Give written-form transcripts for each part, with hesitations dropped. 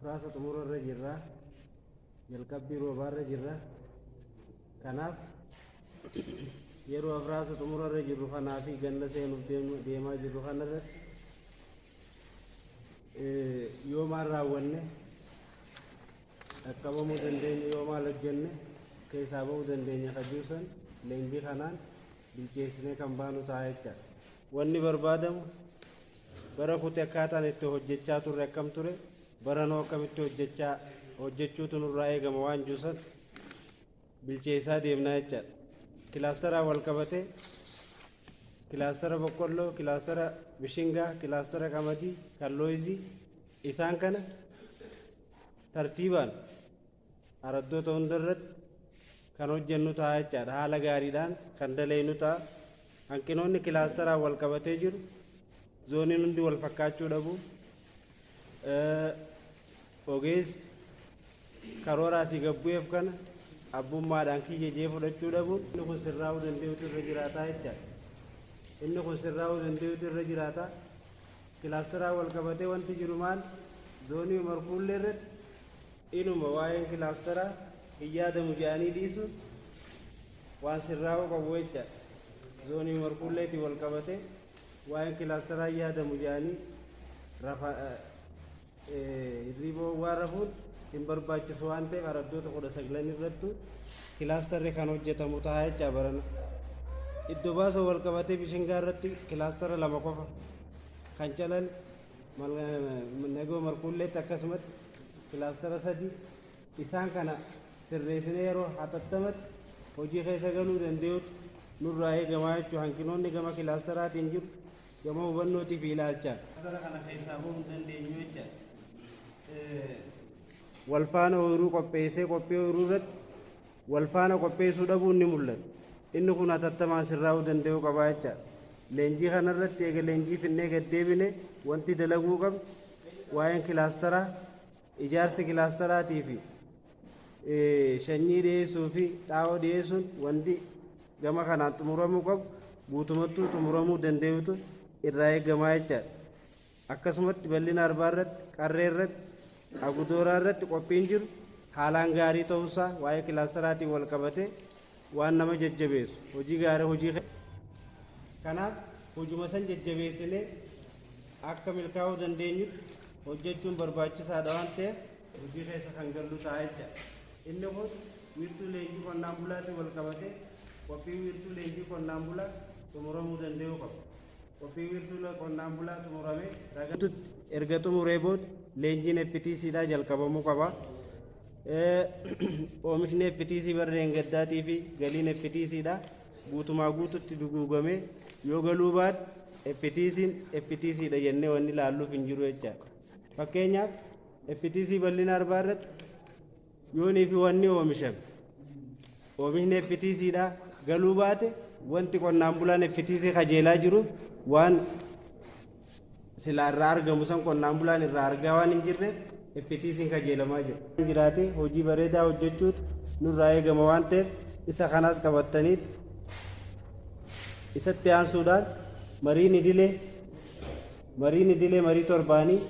Afraasa xumura irra jirra. Jalqabbii roobaa irra jirra. Kanaaf yeroo afraasa xumura irra jirru kanaa fi ganna seenuuf deemaa jirru kana irratti yoo maal raawwanne dhaqqabamuu dandeenya, yoo maal hojjenne keessaa ba'uu dandeenya ka jiru san leenjii kanaan bilcheessinee kan baanu ta'a jechaadha. Wanni barbaadamu bara kute akkaataan itti hojjechaa turre akkam ture, baranoo akkamitti hojjechaa hojjechuutu nurraa eegama waan jiru san bilcheessaa deemnaa jechaadha. Kilaastaraan wal qabatee kilaastara boqqolloo, kilaastara bishingaa, kilaastara qamadii, kan looyizii isaan kana tartiibaan araddoota hundarratti kan hojjennu ta'a jechaadha. Haala gaariidhaan kan daleynu ta'a. Hanqinoonni kilaastaraan wal qabatee jiru zooniin hundi wal fakkaachuu dhabu. Ogeessi karoora asii gad bu'eef kana abbummaadhaan kiyya jee fudhachuu dhabuun inni kun sirraa'uu danda'utu irra jiraataa jechaadha. Inni kun sirraa'uu danda'utu irra jiraata. Kilaastaraan wal qabatee wanti jiru maal? Zoonii Umar Kuullee irratti inuma waa'een kilaastaraa hin yaadamu jedhanii dhiisuun waan sirraa'uu qabu jechaadha. Zoonii Umar Kuulleetiin wal qabatee waa'een kilaastaraa hin yaadamu jedhanii rafa hirriiba waan rafuun hin barbaachisu waan ta'eef araddoota 19 irrattu kilaastarri kan hojjetamu ta'a jechaa barana. Iddoo baasoo wal qabatee bishingaa irratti kilaastara lama qofa kan calale, Nagoo Markuulleetti akkasumatti kilaastara sadi, isaan kana sirreessinee yeroo hatattamatti hojii keessa galuu danda'utu nurraa eegamaa jechuudha. Hanqinoonni gama kilaastaraatiin jiru gama hubannootii fi ilaalchaan. Kilaastara kana keessaa bahuu hin dandeenyu jechaadha. Wal faana ooyiruu qopheessee qophii ooyiruu irratti wal faana qopheessuu dhabuun ni mul'ata. Inni kun hatattamaan sirraa'uu danda'uu qabaa jechaadha. Leenjii kanarratti eega leenjii finnee gad deebine wanti dalaguu qabnu waa'een kilaastaraa, ijaarsi kilaastaraatii fi sanyii dhiyeessuu fi xaa'oo dhiyeessuun wanti gama kanaan xumuramuu qabu guutumattuu xumuramuu danda'utu irraa eegamaa jechaadha. Akkasumatti bal'ina arbaa irratti, qarree irratti, agudooraa irratti qophiin jiru haalaan gaarii ta'uusaa waa'ee kilaastaraatiin wal qabatee waan nama jajjabeessu hojii gaarii hojii kanaaf hojuma san jajjabeessinee akka milkaa'uu dandeenyutti hojjechuun barbaachisaadha waan ta'eef hojii keessa kan gallu ta'a jecha. Inni kun wiirtuu leenjii qonnaan bulaatiin wal qabatee qophii wiirtuu leenjii qonnaan bulaa xumuramuu danda'uu qaba. Qophii wiirtuu qonnaan bulaa xumuramee ragaa erga xumuree booda leenjiin FTC dhaa jalqabamuu qaba. Oomishni FTC barreen gaddaatii fi galiin FTC dha guutumaa guututti duguugamee yoo galuu baate FTC'n FTC dha jennee wanni ilaalluuf hin jiru jechaadha. Fakkeenyaaf, FTC bal'ina arbaa irratti yoonii fi wanni oomishame oomishni FTC dha galuu baate, wanti qonnaan bulaan FTC kajeelaa jiru waan silaa irraa argamu san qonnaan bulaan irraa argaa waan hin jirre FTC'n kajeelamaa jira. Jiraate hojii bareedaa hojjechuutu nurraa eegama waan ta'eef isa kanaas qabattanii isatti aansuudhaan mariin idilee, marii torbaanii,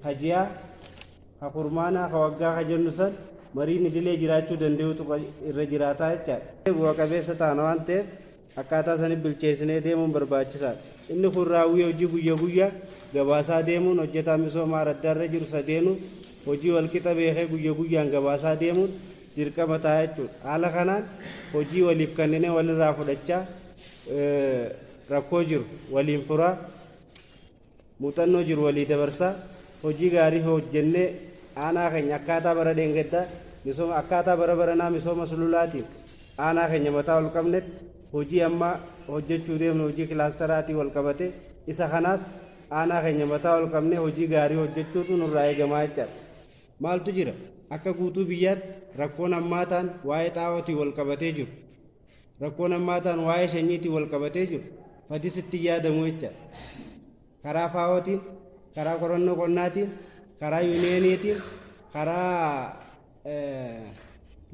hajiyaa, ha kurmaanaa, ha waggaa ka jennu san mariin idilee jiraachuu danda'utu irra jiraataa jechaadha. Bu'a qabeessa taana waan ta'eef akkaataa sanii bilcheessinee deemuun barbaachisaadha. Inni kun raawwii hojii guyya guyyaa gabaasaa deemuun hojjetaa misoomaa araddaarra jiru sadeenuu hojii walqixa beekee guyya guyyaan gabaasaa deemuun dirqama ta'a jechuudha. Haala kanaan hojii waliif kenninee walirraa fudhachaa, rakkoo jiru waliin furaa, muuxannoo jiru walii dabarsaa, hojii gaarii hojjennee aanaa keenya akkaataa bara dheengaddaa misooma akkaataa bara baranaa misooma sululaatiin aanaa keenya mataa ol qabnetti hojii ammaa hojjechuu deemnu hojii kilaastaraatiin wal qabate isa kanaas aanaa keenya mataa ol qabnee hojii gaarii hojjechuutu nurraa eegamaa jechaadha. Maaltu jira? Akka guutuu biyyaatti rakkoon hammaataan waa'ee xaa'ootiin wal qabatee jiru. Rakkoon hammaataan waa'ee sanyiitiin wal qabatee jiru fadisitti yaadamu jecha. Karaa FAO'tiin, karaa qorannoo qonnaatiin, karaa yuuniyeeniitiin, karaa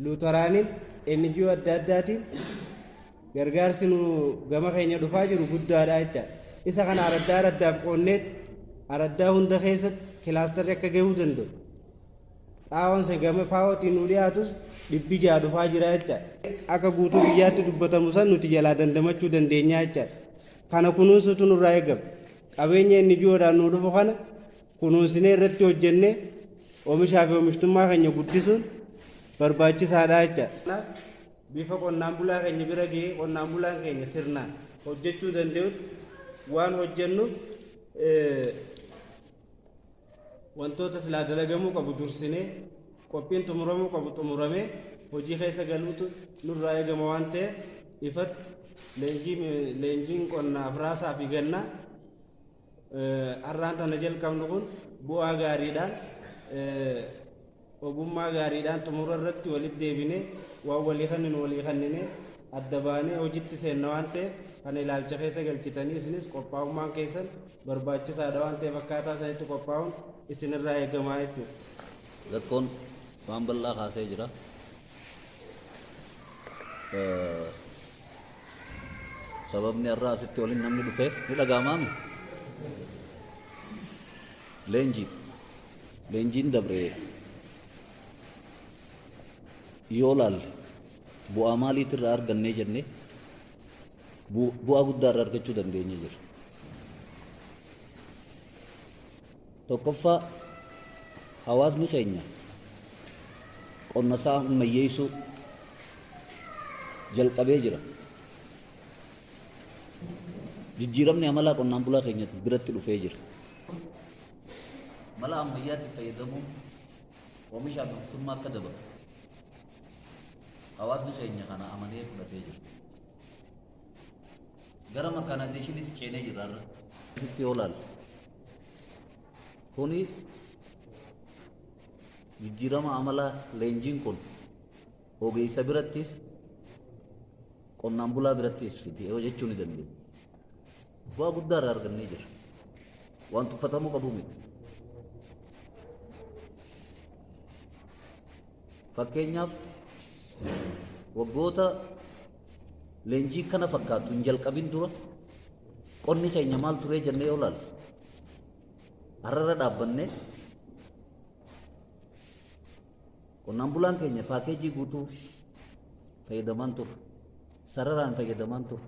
Luuteraaniin, NGO adda addaatiin gargaarsi nu gama keenya dhufaa jiru guddaadha jecha. Isa kana araddaa araddaaf qoonneet araddaa hunda keessatti kilaastarri akka gahuu danda'u. Xaa'oon gama FAO'tiin nu dhiyaatus 600 dhufaa jira jechaadha. Akka guutuu biyyaatti dubbatamu san nuti jalaa dandamachuu dandeenya jechaadha. Kana kunuunsuutu nurraa eegama. Qabeenya inni ji'oodhaan nu dhufu kana kunuunsinee irratti hojjennee oomishaa fi oomishtummaa keenya guddisuun barbaachisaadha jechaadha. Bifa qonnaan bulaa keenya bira gahee qonnaan bulaan keenya sirnaan hojjechuu danda'utti waan hojjennuuf, wantoota silaa dalagamuu qabu dursinee, qophiin xumuramuu qabu xumuramee, hojii keessa galuutu nurraa eegama waan ta'eef, ifatti leenjiin qonnaa afraasaa fi gannaa har'aan tana jalqabnu kun bu'aa gaariidhaan, ogummaa gaariidhaan xumura irratti walitti deebinee, waan walii kanninu walii kannine adda baanee hojiitti seenna waan ta'eef, kana ilaalcha keessa galchitanii isinis qophaa'ummaan keessan barbaachisaadha waan ta'eef, akkaataa sanitti qophaa'uun isinirraa eegamaa jechuudha. Rakkoon waan bal'aa kaasee jira. Sababni har'a asitti waliin namni dhufeef ni dhaga'amaami. Leenjii. Leenjiin dabre yoo laalle, bu'aa maaliitirraa argannee jennee, bu'aa guddaa irraa argachuu dandeenye jira. Tokkoffaa, hawaasni keenya qonna isaa ammayyeessuu jalqabee jira. Jijjiiramni amalaa qonnaan bulaa keenya biratti dhufee jira. Mala ammayyaatti fayyadamuun oomishaa fi oomishtummaa akka dabalu hawaasni keenya kana amanee fudhatee jira. Gara mechanizationiitti ceenee jirra har'a. Asitti yoo ilaalle, kuni jijjiirama amalaa leenjiin kun ogeessa birattis qonnaan bulaa birattis fide jechuu ni dandeenya. Bu'aa guddaa irraa argannee jira. Waan tuffatamuu qabu miti. Fakkeenyaaf, waggoota leenjii kana fakkaatu hin jalqabin dura qonni keenya maal turee jennee yoo ilaalle, har'arra dhaabbannee qonnaan bulaan keenya paakeejii guutuu fayyadamaan turre, sararaan fayyadamaan turre.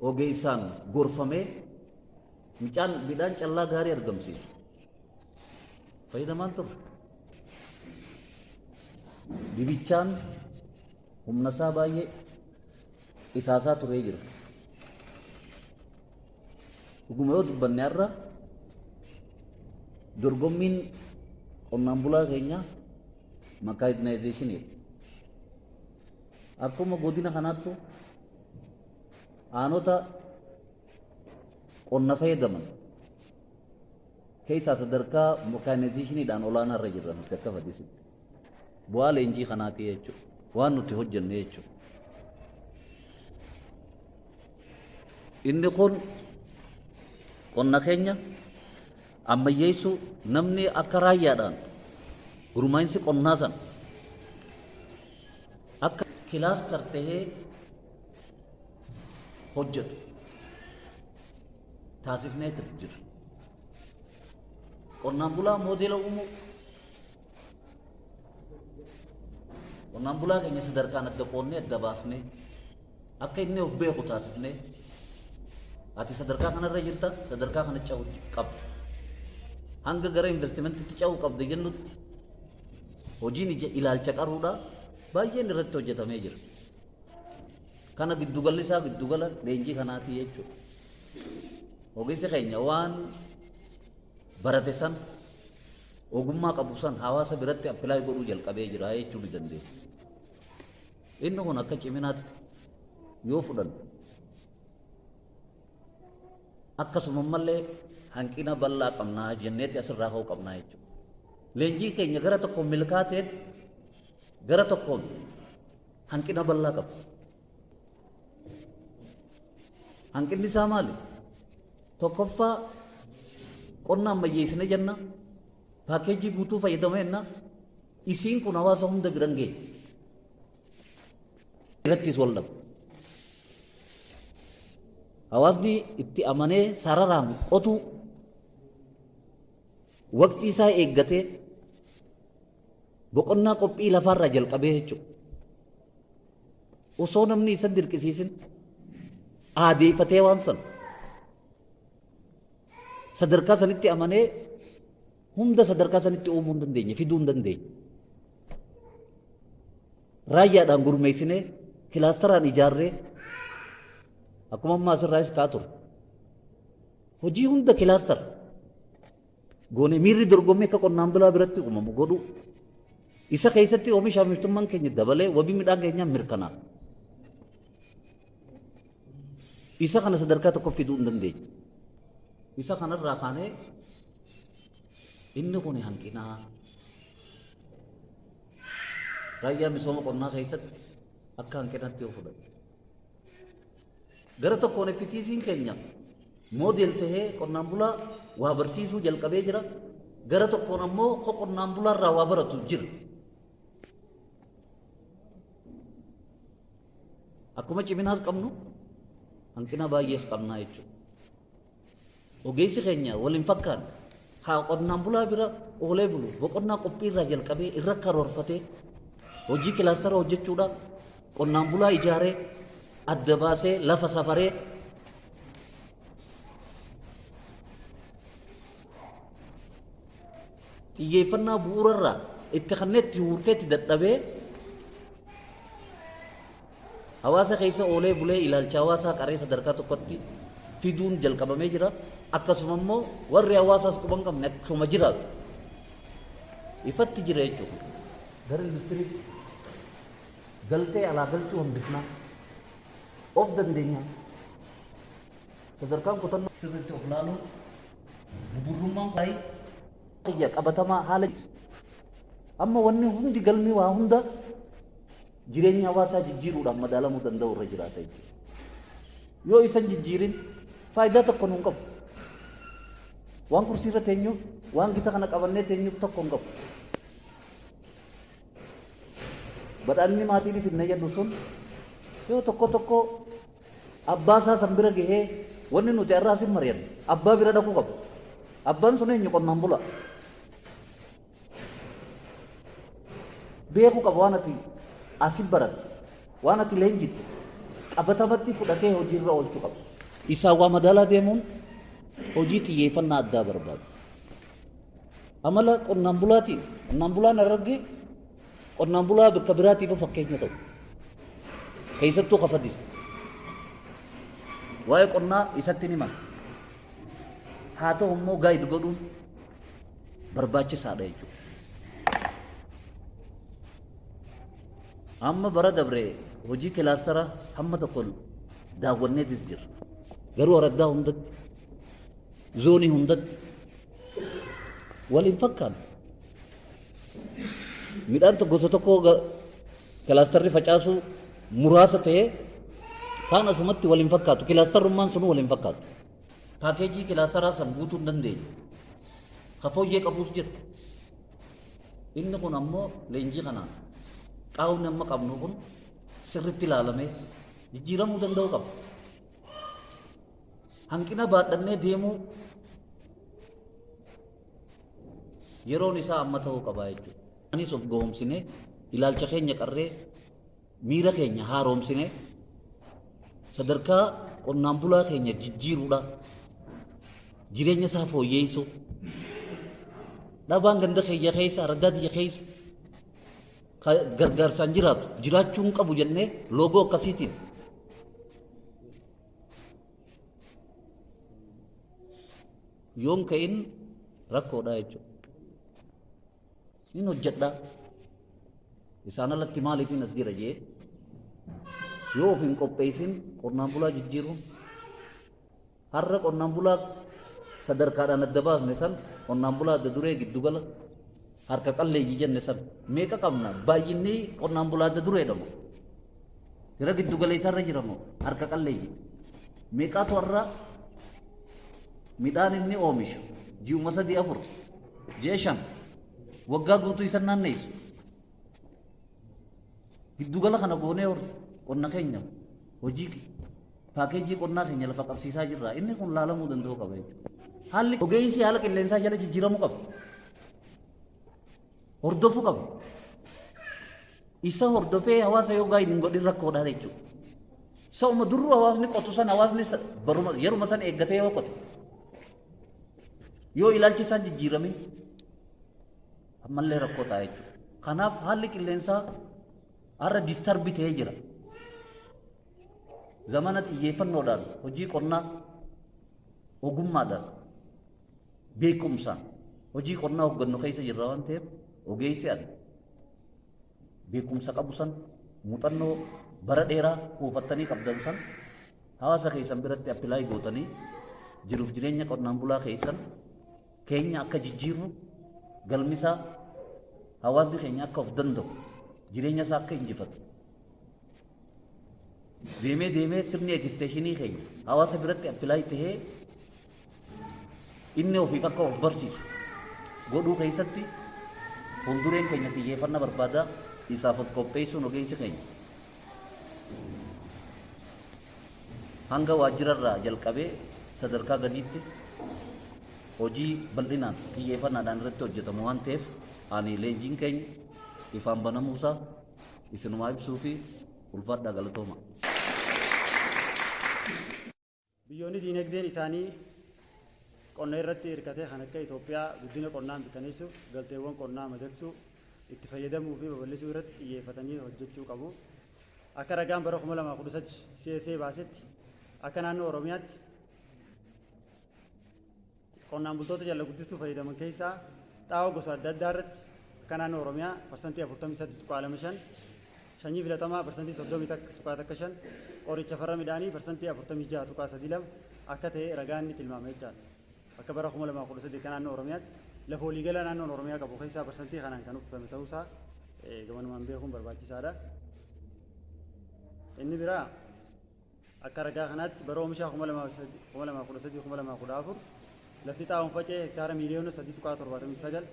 Ogeessaan gorfamee midhaan midhaan callaa gaarii argamsiisu fayyadamaan turre. Dibichaan humna isaa baay'ee qisaasaa turee jira. Dhuguma yoo dubbanne, har'a dorgommiin qonnaan bulaa keenya mechanizationiidha. Akkuma godina kanaattu aanota qonna fayyadaman keessaa sadarkaa mechanizationiidhaan olaanaa irra jirra nuti akka Fadisitti. Bu'aa leenjii kanaati jechuudha. Waan nuti hojjenne jechuudha. Inni kun qonna keenya ammayyeessuu, namni akka raayyaadhaan gurmaa'insi qonnaa sana akka cluster tahee hojjetu taasifnee jira. Qonnaan bulaa moodela uumuu, qonnaan bulaa keenya sadarkaan adda qoonnee, adda baasnee, akka inni of beeku taasifnee, ati sadarkaa kanarra jirta, sadarkaa kana ce'uu qabda, hanga gara investimentiitti ce'uu qabda jennutti hojiin ija ilaalcha qaruudha baay'een irratti hojjetamee jira. Kana giddugalli isaa giddugala leenjii kanaati jechuudha. Ogeessi keenya waan barate san, ogummaa qabu san hawaasa biratti apply godhuu jalqabee jira jechuu ni dandeenya. Inni kun akka ciminaatti yoo fudhannu, akkasuma mallee hanqina bal'aa qabnaa jenneeti asirraa ka'uu qabnaa jechuudha. Leenjii keenya gara tokkoon milkaa ta'etti, gara tokkoon hanqina bal'aa qaba. Hanqinni isaa maali? Tokkoffaa, qonna ammayyeessine jenna, paakeejii guutuu fayyadameenna, isiin kun hawaasa hunda biran ga'e. Irrattis wal dhabu. Hawaasni itti amanee sararaan qotuu Waqtii isaa eeggatee boqonnaa qophii lafaarraa jalqabee jechuudha. Osoo namni isa dirqisiisin aadeeffatee waan sana sadarkaa sanitti amanee hunda sadarkaa sanitti uumuu hin dandeenye, fiduu hin dandeenye. Raayyaadhaan gurmeessinee kilaastaraan ijaarree akkuma ammaa asirraayis ka'aa ture. Hojii hunda kilaastara goonee miirri dorgommii akka qonnaan bulaa biratti uumamu godhuu. Isa keessatti oomisha oomishtummaan keenya dabalee wabii midhaan keenyaa mirkanaa'a. Isa kana sadarkaa tokko fiduu hin dandeenye. Isa kanarraa kaanee inni kun hanqinaa raayyaa misooma qonnaa keessatti akka hanqinatti yoo fudhate. Gara tokkoon FTC'n keenya moodel tahee qonnaan bulaa waa barsiisuu jalqabee jira. Gara tokkoon ammoo ko qonnaan bulaa irraa waa baratu jira. Akkuma ciminaas qabnu hanqina baay'ees qabnaa jechuudha. Ogeessi keenya wal hin fakkaanne. Haa qonnaan bulaa bira oolee bulu boqonnaa qophii irraa jalqabee irra karoorfatee hojii kilaastara hojjechuudha qonnaan bulaa ijaaree adda baasee lafa safaree xiyyeeffannaa bu'uurarraa itti kanneen itti huurtee itti dadhabee Hawaasa keessa oolee bulee ilaalcha hawaasaa qaree sadarkaa tokkotti fiduun jalqabamee jira. Akkasuma immoo warri hawaasaas quba hin qabne akkuma jiraatu ifatti jira jechuudha. Gara industiriitti galtee alaa galchuu hambisnaa of dandeenya. Sadarkaan kutannoo sirriitti of laaluun buburrummaan baay'ee qabatamaa haala amma wanni hundi galmi waa hunda jireenya hawaasaa jijjiiruudhaan madaalamuu danda'u irra jiraata jechuudha. Yoo isan jijjiirin faayidaa tokko nuun qabu. Waan kursii irra teenyuuf, waan gita kana qabannee teenyuuf tokko hin qabu. Badhaadhinni maatiin fidna jedhu sun yoo tokko tokko abbaa isaa san bira gahee wanni nuti har'aa sin mari'annu abbaa bira dhaquu qabu. Abbaan sun eenyu? Qonnaan bulaa. Beekuu qaba waan ati asi baratte, waan ati leenjitte qabatamatti fudhatee hojiirra oolchuu qaba. Isaan waa madaalaa deemuun hojii xiyyeeffannaa addaa barbaadu. Amala qonnaan bulaatiin qonnaan bulaan Harargee qonnaan bulaa bakka biraatiif fakkeenya ta'u. Keessattuu kafadis. Waa'ee qonnaa isatti ni mala. Haa ta'u immoo gaayid godhuun barbaachisaadha jechuudha. Amma bara dabre hojii kilaastara hamma tokko daawwanneetis jirra. Garuu araddaa hundatti, zoonii hundatti wal hin fakkaanne. Midhaan gosa tokko kilaastarri facaasuu muraasa ta'ee kaan asumatti wal hin fakkaatu. Kilaastarrummaan sunuu wal hin fakkaatu. Paakeejii kilaastaraa san guutuu hin dandeenye. Ka fooyyee qabuus jira. Inni kun ammoo leenjii kanaan qaawni amma qabnu kun sirriitti ilaalamee jijjiiramuu danda'u qaba. Hanqina baadhannee deemuu yeroon isaa amma ta'uu qaba jechuudha. Anis of gahomsinee ilaalcha keenya qarree miira keenya haaromsinee sadarkaa qonnaan bulaa keenya jijjiiruudha. Jireenya isaa fooyyeessuu. Dhabaan ganda keenya keessa, araddaa tiyya keessa gargaarsaan jiraatu jiraachuu hin qabu jennee loogoo akkasiitiin yoon ka'in rakkoodha jechuudha. Nin hojjedha. Isaan alatti maaliifin as jira jee yoo of hin qopheessin qonnaan bulaa jijjiiruun har'a qonnaan bulaa sadarkaadhaan adda baasne san, qonnaan bulaa adda duree, giddugala, harka qalleeyyii jenne san meeqa qabna? Baay'inni qonnaan bulaa adda dureedha moo gara giddugaleessarra jira moo harka qalleeyyii meeqaatu har'a midhaan inni oomishu ji'uma 3, 4, ji'a 5, waggaa guutuu isa naanneessu? Giddugala kana goonee qonna keenya hojii paakeejii qonnaa keenya lafa qabsiisaa jirra. Inni kun laalamuu danda'u qaba jechuudha. Haalli ogeessi haala qilleensaa jala jijjiiramuu qaba. Hordofuu qaba. Isa hordofee hawaasa yoo gaa'in hin godhin rakkoodha jechuudha. Sa'uma duruu hawaasni qotu san hawaasni baruma yeruma san eeggatee yoo qote yoo ilaalchi isaan jijjiiramin ammallee rakkoo ta'a jechuudha. Kanaaf haalli qilleensaa har'a distarbi ta'ee jira. Zamana xiyyeeffannoodhaan hojii qonnaa ogummaadhaan beekumsaan hojii qonnaa hoggannu keessa jirra waan ta'eef ogeessi ani beekumsa qabu san muuxannoo bara dheeraa kuufattanii qabdan san hawaasa keessan biratti apply gootanii jiruuf jireenya qonnaan bulaa keessan keenya akka jijjiirru galmisaa hawaasni keenya akka of danda'u jireenya isaa akka injifatu deemee deemee sirni ekisteeshinii keenya hawaasa biratti apply tahee inni ofiif akka of barsiisu godhuu keessatti fuuldureen keenya xiyyeeffanna barbaada. Isaaf of qopheessuun ogeessi keenya hanga waajjirarraa jalqabee sadarkaa gadiitti hojii bal'inaan xiyyeeffannaadhaan irratti hojjetamu waan ta'eef ani leenjiin keenya ifaan banamuusaa isinumaa ibsuu fi ulfaadhaa galatooma. Biyyoonni diinagdeen isaanii qonna irratti hirkate kan akka Itoophiyaa guddina qonnaa mirkaneessuuf galteewwan qonnaa madaqsuu, itti fayyadamuu fi babal'isuu irratti xiyyeeffatanii hojjechuu qabu. Akka ragaan bara 2013 CSA baasetti akka naannoo Oromiyaatti qonnaan bultoota jalla guddistuu fayyadaman keessaa xaa'oo gosa adda addaa irratti akka naannoo Oromiyaa parsantii 43.25, sanyii filatamaa parsantii 31.15, qoricha farra midhaanii parsantii 46.32 akka ta'e ragaan ni tilmaama jechaadha. Akka bara 2013 akka naannoo Oromiyaatti lafa waliigalaa naannoon Oromiyaa qabu keessaa parsantii kanaan kan uffifame ta'uusaa gamanumaan beekuun barbaachisaadha. Inni biraa akka ragaa kanaatti bara oomishaa 2013 2014 lafti xaa'oon faca'e hektaara miiliyoona 3.79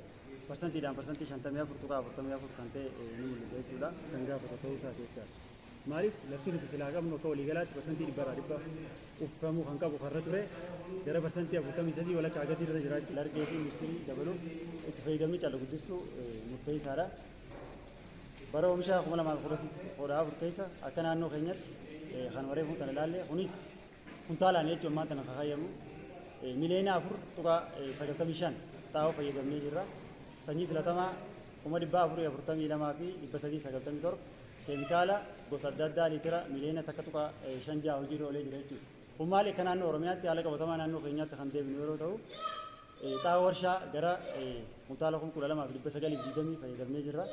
parsantiidhaan parsantii 54.44 kan ta'e ni mul'isa jechuudha. Kan gaafatu ta'uu isaati jechaadha. Maaliif lafti nuti silaa qabnu akka waliigalaatti parsantii dhibbarraa dhibba uffifamuu kan qabu karra ture gara parsantii 43 walakkaa gatii irra jiraachuu largee fi industirii dabaluuf itti fayyadamni calla guddistuu murteessaadha. Bara oomishaa 2014 keessa akka naannoo keenyatti kan reefu tan ilaalle kunis kuntaalaan jechuun ammaan tana kakayyamu miliyoona 4.95 xaa'oo fayyadamnee jirra. Sanyii filatamaa 442,397 keemikaala gosa adda addaa liitira miliyoona 1.56 hojiirra oolee jira jechuudha. Kun maali akka naannoo Oromiyaatti haala qabatamaa naannoo keenyaatti kan deebinu yeroo ta'u xaa'oo warshaa gara kuntaala 12,920 fayyadamnee jirra.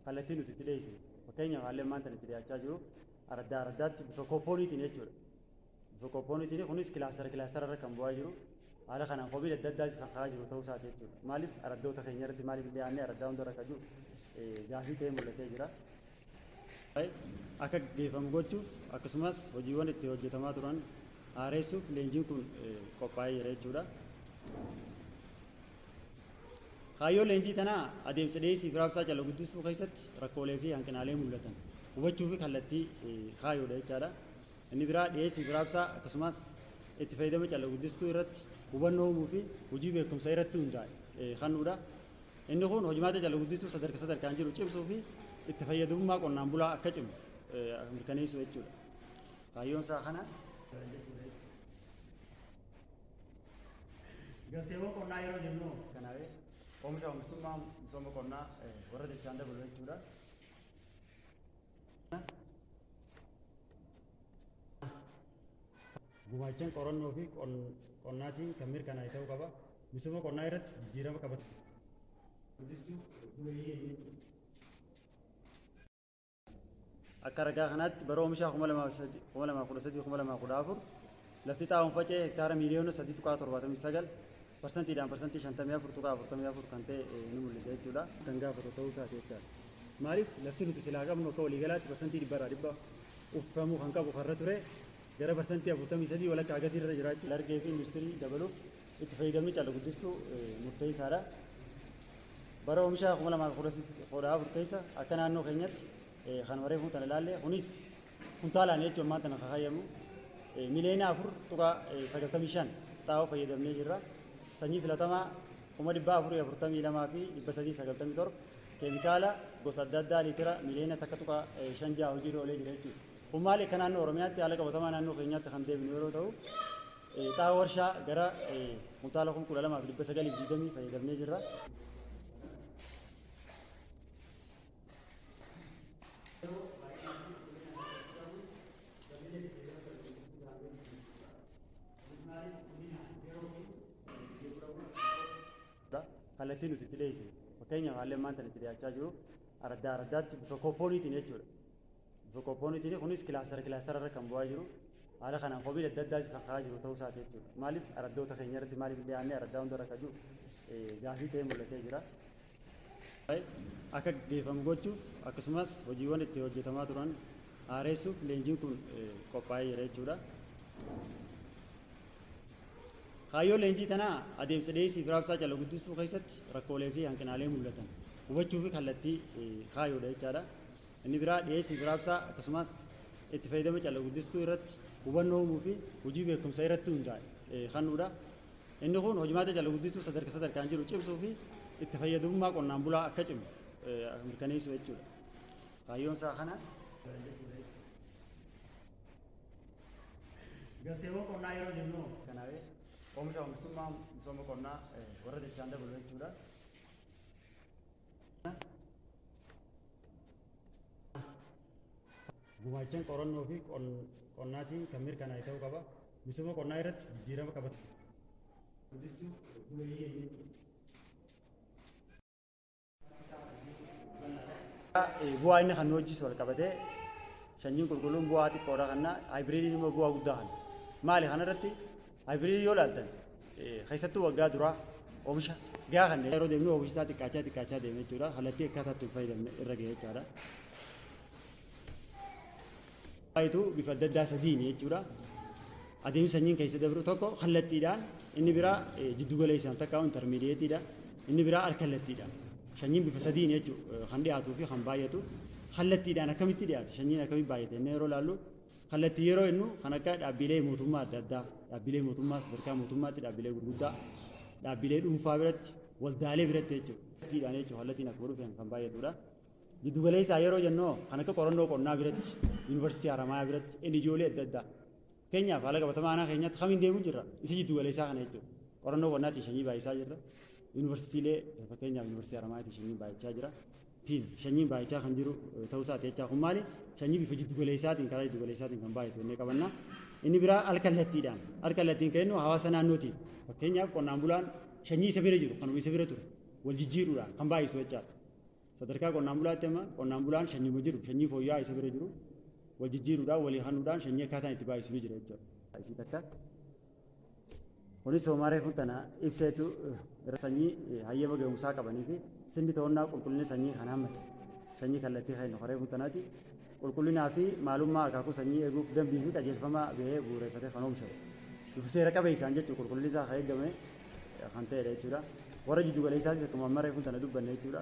Kallattii nuti itti dhiyeessinu. Fakkeenyaaf haalli ammaan tana itti dhiyaachaa jiru araddaa araddaatti bifa kooppooniitiin jechuudha. Bifa kooppooniitiin kunis kilaastara kilaastara irra kan bu'aa jiru. Haala kanaan kophii adda addaas kan ka'aa jiru ta'uu isaati jechuudha. Maaliif araddoota keenya irratti maaliif hin dhiyaanne araddaa hunda irra kan jiru gaafii ta'ee mul'atee jira. Akka gaggeeffamu gochuuf akkasumas hojiiwwan itti hojjetamaa turan haareessuuf leenjiin kun qophaa'ee jira jechuudha. Kaayyoon leenjii tanaa adeemsa dhiyeessii fi raabsaa calla guddistuu keessatti rakkoolee fi hanqinaalee mul'atan hubachuu fi kallattii kaayuudha jechaadha. Inni biraa dhiyeessii fi raabsaa akkasumas itti fayyadama calla guddistuu irratti hubannoo uumuu fi hojii beekumsa irratti hundaa'e kennuudha. Inni kun hojimaata calla guddistuu sadarka sadarkaan jiru cimsuu fi itti fayyadamummaa qonnaan bulaa akka cimu mirkaneessuu jechuudha. Kaayyoon isaa kana. Galteewwan qonnaa yeroo jennu kanaaf oomisha oomishtummaa misooma qonnaa warra dachaan dabalu jechuudha. Gumaachan qorannoo fi qonnaatiin kan mirkanaa'e ta'uu qaba. Misooma qonnaa irratti jijjiirama qaba. Akka ragaa kanaatti bara oomishaa 2013 2014 lafti xaa'oon faca'e hektaara miiliyoona 3.79 parsantiidhaan parsantii 54.44 kan ta'e ni mul'isa jechuudha. Kan gaafatu ta'uu isaati jechaadha. Maaliif lafti nuti silaa qabnu akka waliigalaatti parsantii dhibbarraa dhibba uffifamuu kan qabu karra ture gara parsantii 43 walakkaa gatii irra jiraachuu largee fi industirii dabaluuf itti fayyadamni calla guddistuu murteessaadha. Bara oomishaa 2014 keessa akka naannoo keenyatti kan reefuu tana ilaalle, kunis kuntaalaan jechuun ammaan tana kakayyamu 4.95 miliyoona xaa'oo fayyadamnee jirra. Sanyii filatamaa 442,397, keemikaala gosa adda addaa liitira 1.56 miliyoona hojiirra oolee jira jechuudha. Kun maali, akka naannoo Oromiyaatti haala qabatamaa naannoo keenyaatti kan deebinu yeroo ta'u, xaa'oo warshaa gara kuntaala 12,920 fayyadamnee jirra. Kallattii nuti itti dhiyeessinu, fakkeenyaaf, haalli ammaan tana itti dhiyaachaa jiru araddaa araddaatti bifa kooppooniitiin jechuudha. Bifa kooppooniitiin, kunis kilaastara kilaastara irra kan bu'aa jiru, haala kanaan kophii adda addaas kan ka'aa jiru ta'uu isaati jechuudha. Maaliif araddoota keenya irratti maaliif dhiyaannee araddaa hunda irra kan jiru gaafii ta'ee mul'atee jira. Akka gaggeeffamu gochuuf, akkasumas hojiiwwan itti hojjetamaa turan haaressuuf leenjiin kun qophaa'ee jira jechuudha. Kaayyoo leenjii tanaa adeemsa dhiyeessii fi raabsaa calla guddistuu keessatti rakkoolee fi hanqinaalee mul'atan hubachuu fi kallattii kaayoodha jechaadha. Inni biraa dhiyeessii fi raabsaa akkasumas itti fayyadama calla guddistuu irratti hubannoo uumuu fi hojii beekumsa irratti hundaa'e kennuudha. Inni kun hojimaata calla guddistuu sadarkaa sadarkaan jiru cimsuu fi itti fayyadamummaa qonnaan bulaa akka cimu mirkaneessuu jechuudha. Kaayyoon isaa kana. Galteewwan qonnaa yeroo jennu, kanaaf oomisha oomishtummaa misooma qonnaa warra dachaan dabalu jechuudha. Gumaachan qorannoo fi qonnaatiin kan mirkanaa'e ta'uu qaba. Misooma qonnaa irratti jijjiirama qabata. Guddistuu buleeyyii. Bu'aa inni kan nu hojjisu wal qabatee, sanyiin qulqulluun bu'aa xiqqoodha kanna, haayibiriidiin immoo bu'aa guddaa kanna. Maali, kanarratti haayibiriidii yoo ilaaltan, keessattuu waggaa duraa oomisha gahaa kan yeroo deemnu oomishi isaa xiqqaachaa xiqqaachaa deema jechuudha. Kallattii akkaataa itti fayyadamne irra ga'e jechaadha. Baay'eetu bifa adda addaa sadiin jechuudha. Adeemsi sanyiin keessa dabru tokko kallattiidhaan, inni biraa jiddu galeessaan takka intermediateiidha, inni biraa alkallattiidhaan. Sanyiin bifa sadiin jechuudha kan dhiyaatuu fi kan baay'atu. Kallattiidhaan akkamitti dhiyaata? Sanyiin akkamitti baay'ata? Inni yeroo ilaallu, kallattii yeroo jennu kan akka dhaabbilee mootummaa adda addaa, dhaabbilee mootummaa sadarkaa mootummaatti, dhaabbilee gurguddaa, dhaabbilee dhuunfaa biratti, waldaalee biratti jechuudha. Kallattiidhaan jechuudha, kallattiin akkuma dhufeen kan baay'atudha. Jiddu galeessaa yeroo jennu kan akka qorannoo qonnaa biratti, yuunivarsiitii Haramaayaa biratti, NGOlee adda addaa. Fakkeenyaaf, haala qabatamaa aanaa keenyaatti kamiin deemuu jirra? Isa jiddu galeessaa kana jechuudha. Qorannoo qonnaatiin sanyii baay'isaa jirra. Yuunivarsiitiilee, fakkeenyaaf yuunivarsiitii Haramaayaatiin sanyiin baay'achaa jira. Tiin sanyiin baay'achaa kan jiru ta'uu isaati jechaa. Kun maali? Sanyii bifa jiddu galeessaatiin, karaa jiddu galeessaatiin kan baay'atu jennee qabanna. Inni biraa alkallattiidhaan. Alkallattiin kan jennu hawaasa naannootiin. Fakkeenyaaf, qonnaan bulaan sanyii isa bira jiru, kanuma isa bira ture wal jijjiiruudhaan kan baay'isu jechaadha. Sadarkaa qonnaan bulaatti amma qonnaan bulaan sanyiima jiru, sanyii fooyya'aa isa bira jiru wal jijjiiruudhaan, walii kennuudhaan sanyii akkaataan itti baay'isu ni jira jechuudha. Isii takka. Kunis homaa reefu tana ibseetu sanyii hayyama ga'umsaa qabanii fi sirni to'annaa qulqullina sanyii kan hammate sanyii kallattii kennu reefu tanaati. Qulqullinaa fi maalummaa akaakuu sanyii eeguuf dambii fi qajeelfama bahee bu'uureffatee kan oomishamu. Bifa seera qabeessaan jechuun qulqullinni isaa kan eegame kan ta'edha jechuudha. Warra jiddu galeessaatis akkuma amma reefu tana dubbanne jechuudha.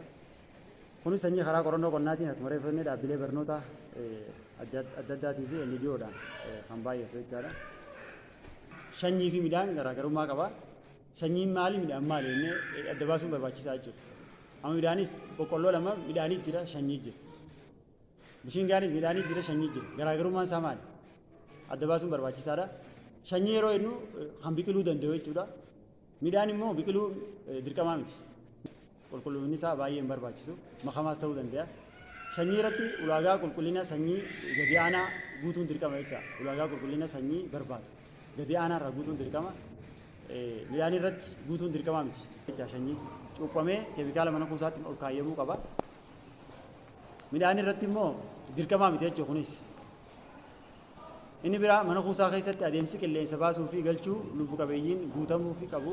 Kunis sanyii karaa qorannoo qonnaatiin, akkuma reefu jenne, dhaabbilee barnoota adda addaatii fi NGOdhaan kan baay'atu jechaadha. Sanyii fi midhaan garaagarummaa qaba. Sanyiin maali, midhaan maali jennee adda baasuun barbaachisaa jechuudha. Amma midhaanis boqqolloo lama, midhaanii jira, sanyii jira. Bishingaanis midhaanii jira, sanyii jira. Garaagarummaan isaa maali? Adda baasuun barbaachisaadha. Sanyii yeroo jennu kan biqiluu danda'u jechuudha. Midhaan immoo biqiluu dirqamaa miti. Qulqullinni isaa baay'ee hin barbaachisu. Makamaas ta'uu danda'a. Sanyii irratti ulaagaa qulqullina sanyii gadi aanaa guutuun dirqama jecha. Ulaagaa qulqullina sanyii barbaadu gadi aanaa irraa guutuun dirqama. Midhaan irratti guutuun dirqamaa miti. Jecha sanyii cuuphamee keemikaala mana kuusaatiin ol kaayyamuu qaba. Midhaan irratti immoo dirqamaa miti jechuudha kunis. Inni biraa mana kuusaa keessatti adeemsi qilleensa baasuu fi galchuu lubbu qabeeyyiin guutamuu fi qabu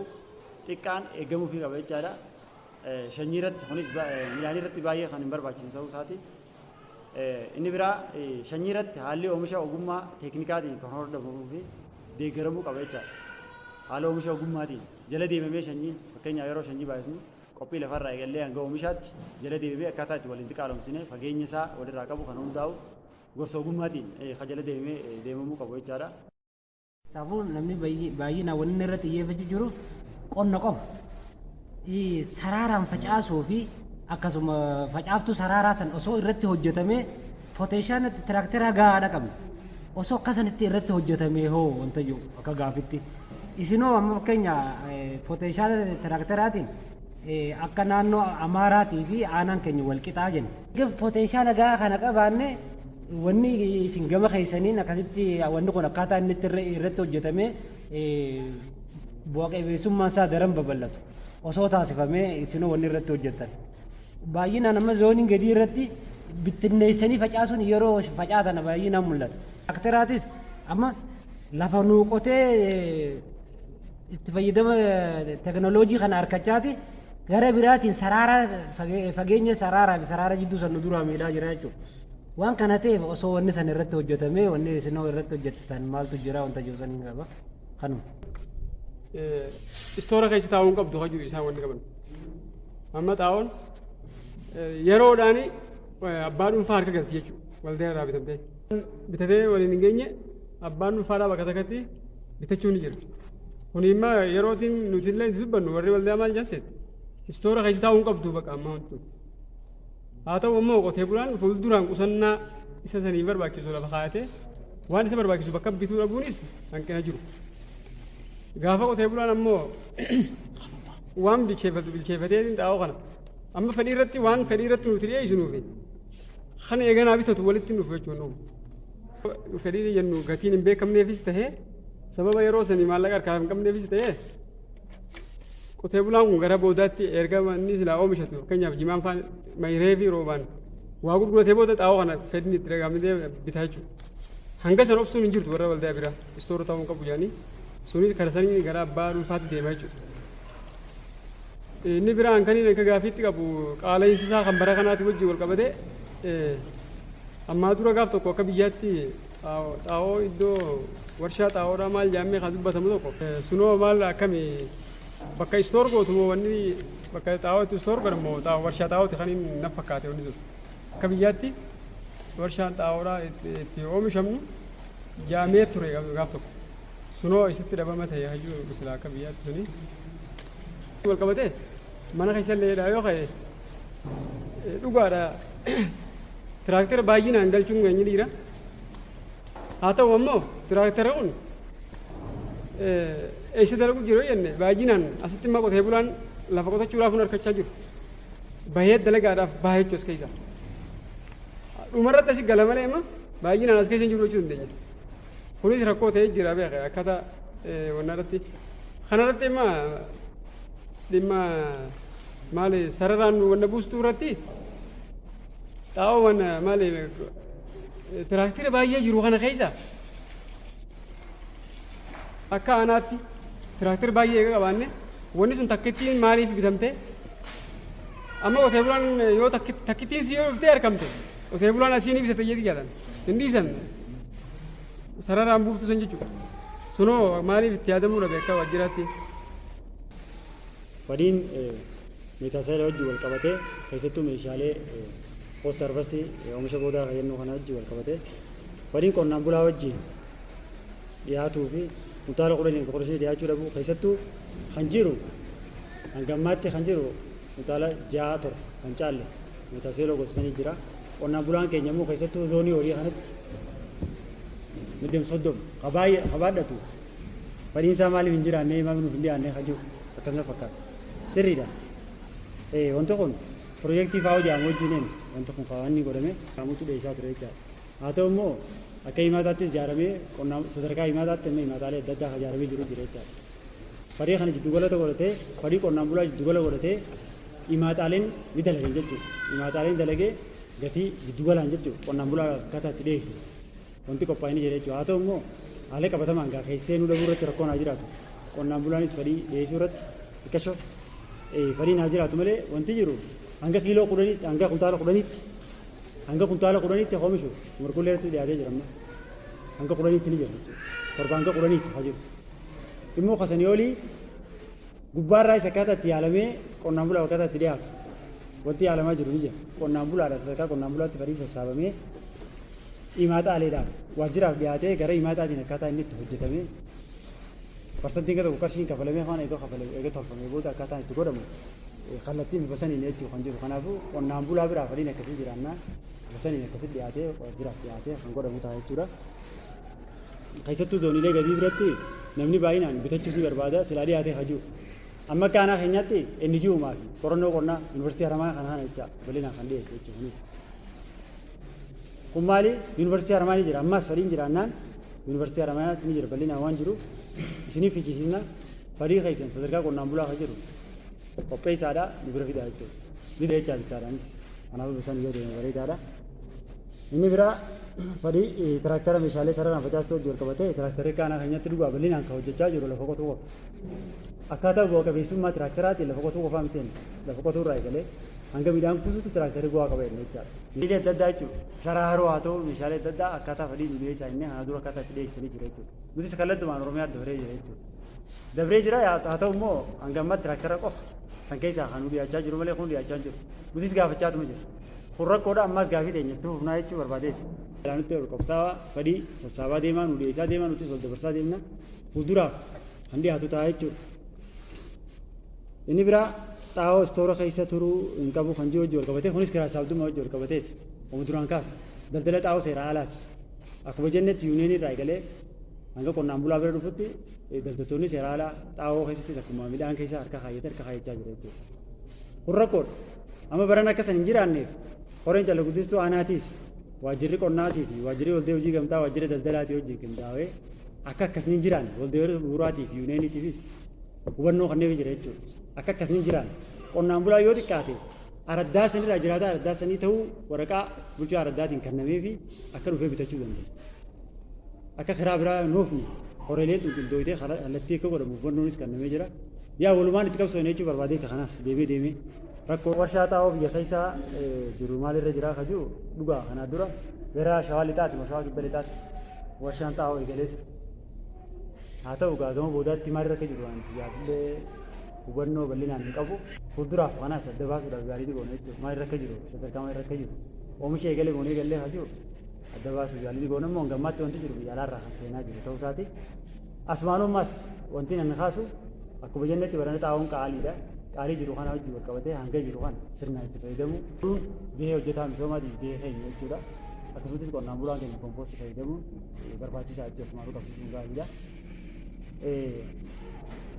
xiqqaan eegamuu fi qaba jechaadha. Sanyii irratti kunis midhaan irratti baay'ee kan hin barbaachisne ta'uu isaati. Inni biraa sanyii irratti haalli oomisha ogummaa teeknikaatiin kan hordofamuu fi deeggaramuu qaba jechaadha. Haala oomisha ogummaatiin Jala deemamee sanyiin, fakkeenyaaf yeroo sanyii baay'isnu, qophii lafarraa eegallee hanga oomishaatti jala deemamee akkaataa itti waliin xiqaalomsine fageenya isaa walirraa qabu kan hundaa'u gorsa ogummaatiin kan jala deemamee deemamuu qabu jechaadha. Saafuu namni baay'inaan wanni inni irratti xiyyeeffachuu jiru qonna qofa. Saraaraan facaasuu fi akkasuma facaaftuu saraaraa san osoo irratti hojjetamee, potential tiraakteraa gahaadha qabna. Osoo akkasanitti irratti hojjetamee hoo wanta jiru akka gaafitti. Isinoo amma fakkeenya potential tiraakteraatiin akka naannoo Amaaraatii fi aanaan keenya wal qixaa jenna. Potential gahaa kana qabaanne, wanni isin gama keessaniin akkasitti wanni kun akkaataa inni irratti hojjetamee bu'a qabeessummaan isaa daran babal'atu osoo taasifamee, isinoo wanni irratti hojjetan. Baay'inaan amma zooniin gadii irratti bittinneessanii facaasuun yeroo facaatan baay'inaan mul'ata. Tiraakteraatis amma lafa nuu qotee itti fayyadama teknooloojii kana harkachaati gara biraatiin saraara fageenya saraaraa fi saraara jidduu san nu duraa miidhaa jira jechuudha. Waan kana ta'eef osoo wanni san irratti hojjetamee, wanni isinoo irratti hojjetan maaltu jira wanta jiru saniin qaba. Kanuma. Istoora keessa taa'uu hin qabdu hajuu isaan wanni qaban. Amma xaa'oon yeroodhaan abbaa dhuunfaa harka galti jechuudha. Waldaa irraa bitamtee. Bitatee waliin hin geenye, abbaan dhuunfaadhaa bakka takkatti bitachuu ni jira. Kun immoo yerootiin nuti illee dubbannu, warri waldaa maal jenseet, istoora keessa taa'uu hin qabdu bakka ammaa wanti. Haa ta'u ammoo qotee bulaan fuulduraan qusannaa isa sanii barbaachisu lafa kaayatee waan isa barbaachisu bakka bituu dhabuunis hanqina jiru. Gaafa qotee bulaan ammoo waan bilcheeffatu bilcheeffatee xaa'oo kana amma fedhii irratti, waan fedhii irratti nuti dhiyeessinuufi kana eeganaa bitatu walitti dhufu jechuun dhufu. Fedhii jennu gatiin hin beekamneefis tahee, sababa yeroo sanii maallaqa harkaa hin qabneefis tahee, qotee bulaan kun gara boodaatti erga inni silaa oomishatu, fakkeenyaaf jimaan faan mayree fi roobaan waa gurguratee booda xaa'oo kana fedhni itti dhagahamee bitaa jechuudha. Hanga san obsuun hin jirtu warra waldaa bira istoora ta'uu qabu jedhanii, sunis kara sanii gara abbaa dhuunfaatti deemaa jechuudha. Inni biraan kan inni akka gaafiitti qabu, qaala'insi isaa kan bara kanaatti wajjin wal qabatee, ammaa dura gaaf tokko akka biyyaatti xaa'oo iddoo warshaa xaa'oodhaa maal jaammee kan dubbatamu tokko, sunoo maal akkamii bakka store gootu moo, wanni bakka xaa'oo itti store godhamu moo, xaa'oo warshaa xaa'ooti kan inni na fakkaate, wanni sun akka biyyaatti warshaan xaa'oodhaa itti oomishamnu jaamee ture gaaf tokko, sunoo isitti dhabama ta'e hajuu silaa akka biyyaatti suni wal qabatee mana keessa illee yoo ka'e dhugaadha, tiraaktera baay'inaan galchuun keenya dhiira. Haa ta'u ammoo tiraaktera kun eessa dalagu jiru jenne, baay'inaan asitti immoo qotee bulaan lafa qotachuudhaaf hun harkachaa jiru. Bahee dalagaadhaaf baha jechuu as keessa. Dhumarratti asi gala malee immoo baay'inaan as keessa hin jiru jechuu dandeenya. Kunis rakkoo ta'ee jira beeka akkaataa wanna irratti. Kanarratti immoo dhimma maali sararaan wanna buustuu irratti xaa'oo wanna maali tiraaktira baay'ee jiru kana keessa akka aanaatti tiraaktira baay'ee eega qabaanne, wanni sun takkittiin maaliif bitamte? Amma qotee bulaan yoo takkittiin si yoo dhuftee argamte, qotee bulaan asii ni bitate jedhi jaalan hin dhiisan sararaan buuftu san jechuudha. Sunoo maaliif itti yaadamuu dhabe akka waajjiraatti? Fadhiin meetaasaayilaa wajjin wal qabatee, keessattuu meeshaalee post harvestii oomisha boodaa kan jennu kana wajjin wal qabatee, fadhiin qonnaan bulaa wajjin dhiyaatuu fi kuntaala 10 hanga 15 dhiyaachuu dhabuu, keessattuu kan jiru hanga ammaatti kan jiru kuntaala 6 7 kan caalle meetaaseeloo gosa sanii jira. Qonnaan bulaan keenya immoo keessattuu zoonii horii kanatti 30 kabaadhatu fadhiin isaa maaliif hin jiraanne, maaliif nuuf hin dhiyaanne kan jiru akkasuma fakkaata. Sirriidha. Wanti kun piroojeektii FAO jedhamu wajjiniin wanti kun kan inni godhame qaamotu dhiyeessaa ture jechaadha. Haa ta'u immoo akka himaataattis ijaaramee qonnaan sadarkaa himaataatti amma himaataalee adda addaa ijaaramee jiru jira jechaadha. Fadhii kana jiddugala godhatee, fadhii qonnaan bulaa jiddugala godhatee himaataaleen ni dalagan jechuudha. Himaataaleen dalagee gatii jiddugalaan jechuudha qonnaan bulaa akkaataa itti dhiyeessu wanti qophaa'ee ni jira jechuudha. Haa ta'u immoo haala qabatamaan gaa keessee seenuu dhabuu irratti rakkoon haa jiraatu. Qonnaan bulaanis fadhii dhiyeessuu irratti xiqqasho fadhiin haa jiraatu malee, wanti jiru hanga kiiloo 10tti, hanga kuntaala 10tti, hanga kuntaala 10tti oomishu marqullee irratti dhiyaatee jira amma. Hanga 10tti ni jira jechuudha. 7 hanga 10tti haa jiru. Immoo kasanii olii Gubbaarraa isa akkaataa itti yaalamee qonnaan bulaa akkaataa itti dhiyaatu wanti yaalamaa jiru ni jira. Qonnaan bulaadha sadarkaa qonnaan bulaatti fedhii sassaabamee himaaxaaleedhaaf waajjiraaf dhiyaatee gara himaaxaatiin akkaataa inni itti hojjetamee parsantiin gara tokko qarshiin kafalamee afaan eega kafalamee eega tolfamee booda akkaataan itti godhamu kallattiin bifa saniin jechuu kan jiru. Kanaafuu qonnaan bulaa biraa fedhiin akkasii jiraannaa bifa saniin akkasitti dhiyaatee waajjiraaf dhiyaatee kan godhamu ta'a jechuudha. Keessattuu zooniilee gadii biratti namni baay'inaan bitachuus ni barbaada silaa dhiyaatee hajuu. Amma akka aanaa keenyaatti NGOmaa fi qorannoo qonnaa Yuunivarsiitii Haramayaa kana kana jecha bal'inaan kan dhiyeesse jechuudha kunis. Kun maali? Yuunivarsiitii Haramayaa ni jira. Ammas fedhiin jiraannaan Yuunivarsiitii Haramayaa ni jira bal'inaan waan jiruuf isiniif fichisiisna fedhii keessan sadarkaa qonnaan bulaa kan jiru qopheessaadha nu bira fidaa jechuudha. Ni jechaa bittaadhaanis. Kanaafuu bisaan yoo deeme bareedaadha. Inni biraa fedhii tiraaktara meeshaalee sararaan facaastuu wajjin wal qabatee tiraaktarri aanaa keenyatti dhugaa bal'inaan kan hojjechaa jiru lafa qotuu qofa. Akkaataa bu'a qabeessummaa tiraaktaraatiin lafa qotuu qofaa miti lafa qotuu irraa eegalee hanga midhaan kuusutti tiraaktarri bu'aa qaba jenna jechaadha. Meeshaalee adda addaa jechuudha. Sharaa haroo haa ta'u meeshaalee adda addaa akkaataa fedhii nu dhiyeessaa inni kana dura akkaataa itti dhiyeessanii jira jechuudha. Nutis kallattumaan Oromiyaa dabree jira jechuudha. Dabree jira haa ta'u immoo hanga ammaatti tiraaktara qofa san keessaa kan nu dhiyaachaa jiru malee kun dhiyaachaa hin jiru. Nutis gaafachaatuma jira. Kun rakkoodha ammaas gaafii teenya itti fufnaa jechuu barbaadeeti. Nutti ol qobsaawaa fedhii sassaabaa deemaa nu dhiyeessaa deemaa nutis wal dabarsaa deemna fuulduraaf kan dhiyaatu ta'a jechuudha. Inni biraa xaa'oo istoora keessa turuu hin qabu kan jiru wajjin wal qabatee kunis kiraa saabdummaa wajjin wal qabateeti. Oma duraan kaasa. Daldala xaa'oo seera alaati. Akkuma jennetti yuuniyeenii irraa eegalee hanga qonnaan bulaa bira dhufutti daldaltoonni seera alaa xaa'oo keessattis akkuma midhaan keessa harka kaayyate harka kaayyachaa jira jechuudha. Kun rakkoodha. Amma baran akka san hin jiraanneef koreen calla guddistuu aanaatiis waajjirri qonnaatii fi waajjirri waldee hojii gamtaa waajjira daldalaatii wajjin qindaa'ee akka akkasni hin jiraanne waldee bu'uuraatii fi yuuneeniitiifis hubannoo kanneen jira jechuudha. Akka akkasni hin jiraanne qonnaan bulaa yoo xiqqaate araddaa sanirraa jiraataa araddaa sanii ta'uu waraqaa bulchaa araddaatiin kennamee fi akka dhufee bitachuu danda'u. Akka karaa biraa nuufni horeeleen qinqindooyitee kallattii akka godhamu hubannoonis kennamee jira. Yaa walumaan itti qabsoon jechuu barbaadeeti kanaas deemee deemee rakkoo warshaa xaa'oo biyya keessa jiru maalirra jira ka jiru dhugaa kanaa dura gara shawaa lixaatti moo shawaa kibba lixaatti warshaan xaa'oo eegalee ture. Haa ta'u gaa gama boodaatti maalirra akka jiru wanti yaadillee hubannoo bal'inaan hin qabu. Fuulduraaf kanaas adda baasuudhaaf yaalii ni goona jechuudha. Maalirra akka jiru sadarkaa maalirra akka jiru oomisha eegalee moo eegallee ka jiru adda baasuuf yaalii ni goona immoo hanga ammaatti wanti jiru biyya alaarraa kan seenaa jiru ta'uu isaati. Asumaanummaas wanti nan kaasu akkuma jennetti barana xaa'oon qaaliidha. Qaalii jiru kana wajjin wal qabatee hanga jiru kana sirnaan itti fayyadamu. Kun gahee hojjetaa misoomaatiif gahee keenya jechuudha. Akkasumas qonnaan bulaan keenya kompoostii fayyadamuun barbaachisaa jechuudha. Asumaanuu qabsiisuun gaariidha.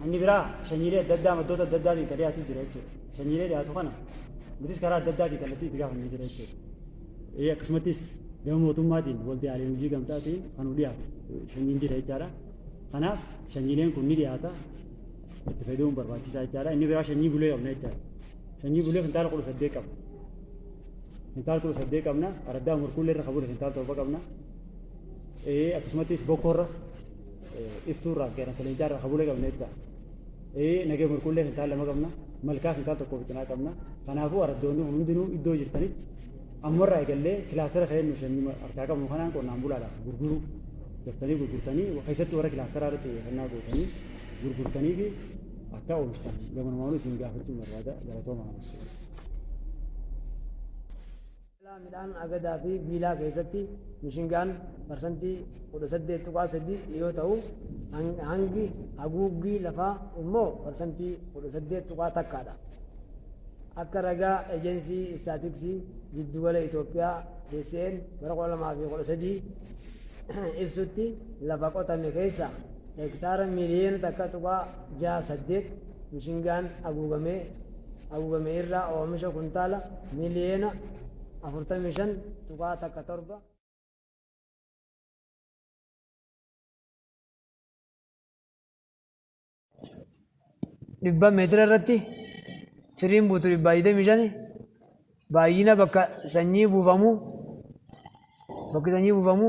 Inni biraa sanyiilee adda addaa maddoota adda addaatiin kan dhiyaatu jira jechuudha. Sanyiilee dhiyaatu kana nutis karaa adda addaatiin kallattii itti gaafannee jira jechuudha. Akkasumattis gama mootummaatiin waldaaleen hojii gamtaatiin kan nu dhiyaatu sanyiin jira jechaadha. Kanaaf sanyiileen kun ni dhiyaata. Itti fayyadamuun barbaachisaa jechaadha. Inni biraa sanyii bulee qabna jechaadha. Sanyii bulee kintaala 18 qabna. Kintaala 18 qabna. Araddaa murkuullee irra kabule kintaala 7 qabna. Akkasumattis bokkoorra iftuurraa qeerransa leencaarraa kabulee qabna jechaadha. Nagee murkuullee kintaala 2 qabna. Malkaa kintaala 1 bicinaa qabna. Kanaafuu araddoonni kun hundinuu iddoo jirtanitti ammarraa eegallee kilaastara fayyadnu sanyii harkaa qabnu kanaan qonnaan bulaadhaaf gurguruu daftanii gurgurtanii keessattuu warra kilaastaraa irratti xiyyeeffannaa gootanii gurgurtanii fi akka oomishtan gamanumaanuu isin gaafachuun barbaada galatooma kanas. Midhaan agadaa fi biilaa keessatti mishingaan parsantii 18.3 yoo ta'u, hangi haguuggii lafaa immoo parsantii 18.1 dha. Akka ragaa Ejensii Istaatiksii Jiddugala Itoophiyaa CCN bara 2013 ibsutti lafa qotame keessaa hektaara miiliyoona 1.68 mishingaan haguugamee haguugame irraa oomisha kuntaala miiliyoona 45.17 Dhibba meetira irratti firiin buutu 125 baay'ina bakka sanyii buufamu bakki sanyii buufamu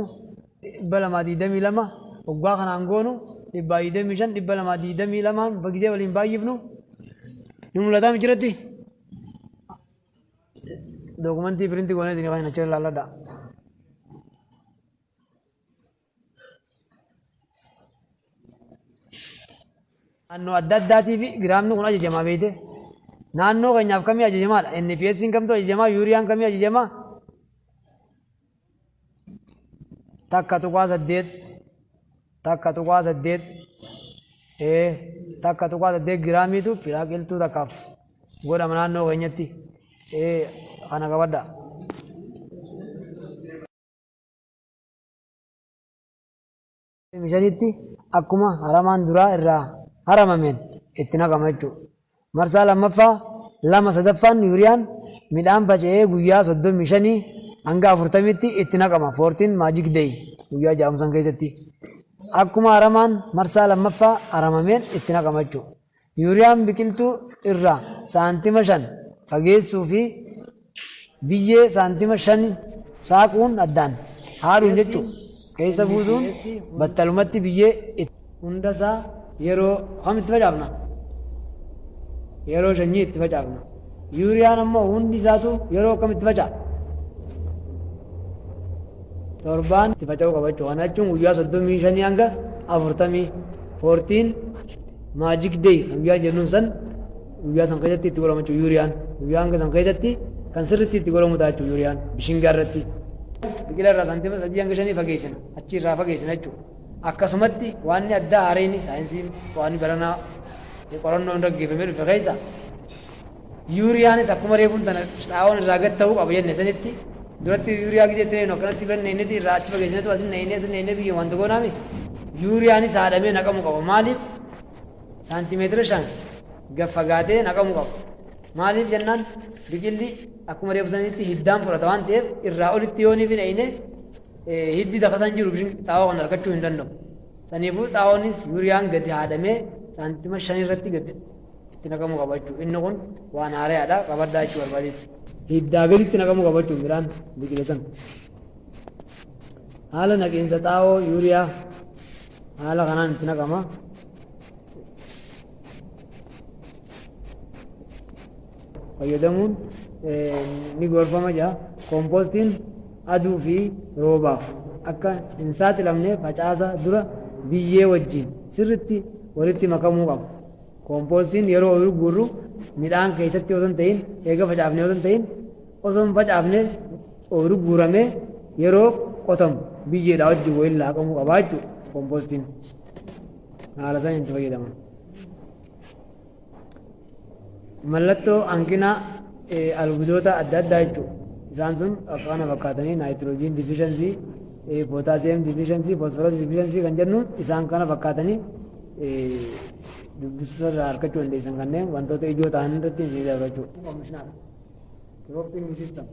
222 waggaa kanaan goonu 125 222 bagisee waliin baay'ifnu ni mul'ataa michiratti dookumentii piriintii gooneetiin kan achi ilaalladha. Naannoo adda addaatii fi giraamni kun ajajamaa beekte. Naannoo keenyaaf kamii ajajamaadha? NPS kamtu ajajamaa? Yuuriyaan kamii ajajamaa? 1.8, 1.8, 1.8 giraamiitu biqiltuu takkaaf godhama naannoo keenyatti. Kana qabadha. Shanitti akkuma haramaan duraa irraa haramameen itti naqama jechuudha. Marsaa lammaffaa, lama sadaffaan yuuriyaan midhaan faca'ee guyyaa 35 hanga 40tti itti naqama. 14 magic day guyyaa jaamsan keessatti. Akkuma haramaan marsaa lammaffaa haramameen itti naqama jechuudha. Yuuriyaan biqiltuu irraa saantima 5 fageessuu fi biyyee saantima 5 saaquun addaan haadhuun jechuudha. Keessa buusuun battalumatti biyyee hundasaa yeroo kam itti facaafna? Yeroo sanyii itti facaafna. Yuuriyaan ammoo hundi isaatu yeroo kam itti faca'a? Torbaan itti faca'uu qaba jechuudha. Kana jechuun guyyaa 35 hanga 40, 14 magic day kan guyyaa jennuun san, guyyaa san keessatti itti godhama jechuudha yuuriyaan. Guyyaa hanga san keessatti kan sirriitti itti godhamu ta'a jechuudha yuuriyaan bishingaa irratti. Biqila irraa saantima 3 hanga 5 fageessina. Achi irraa fageessina jechuudha. Akkasumatti waan addaa haareen saayinsiin waan baranaa qorannoon gaggeeffamee dhufe keessa, yuuriyaanis akkuma reefuun tana xaa'oon irraa gad ta'uu qaba jenne sanitti, duratti yuuriyaa gisee itti neenu akkanatti bira neenneti irraa achi fageessinatu asin neennee asin neennee biyya wanta goonaami, yuuriyaanis haadhamee naqamu qaba. Maaliif? Saantimeetira 5 gad fagaatee naqamu qaba. Maaliif jennaan, biqilli akkuma reefu sanitti hiddaan fudhata waan ta'eef, irraa olitti yoo ni fineeyne hiddi lafa san jiru bishin xaa'oo kana argachuu hin danda'u. Saniifuu xaa'oonis yuuriyaan gadi haadhamee saantima 5 irratti gadi itti naqamuu qaba jechuudha. Inni kun waan haaraadha, qabadhaa jechuu barbaadeeti. Hiddaa gaditti naqamuu qaba jechuudha midhaan biqile san. Haala naqiinsa xaa'oo yuuriyaa haala kanaan itti naqama. Fayyadamuun ni gorfama jira. Koompoostiin aduu fi roobaaf akka hin saaxilamne facaasa dura biyyee wajjin sirritti walitti makamuu qaba. Koompoostiin yeroo ooyiruu guurru midhaan keessatti osoo hin ta'in, eega facaafne osoo hin ta'in, osoo hin facaafne ooyiruu guuramee yeroo qotamu biyyeedhaa wajjin waliin laaqamuu qaba jechuudha koompoostiin. Haala saniin itti fayyadaman. Mallattoo hanqina albuudota adda addaa jechuudha. Isaan sun akka kana fakkaatanii nitrogen deficiency, potassium deficiency, phosphorus deficiency kan jennuun isaan kana fakkaatanii dubbisa irraa argachuu dandeessan, kanneen wantoota ijoo ta'an irratti isin dabarachuu. Oomishnaa cropping system.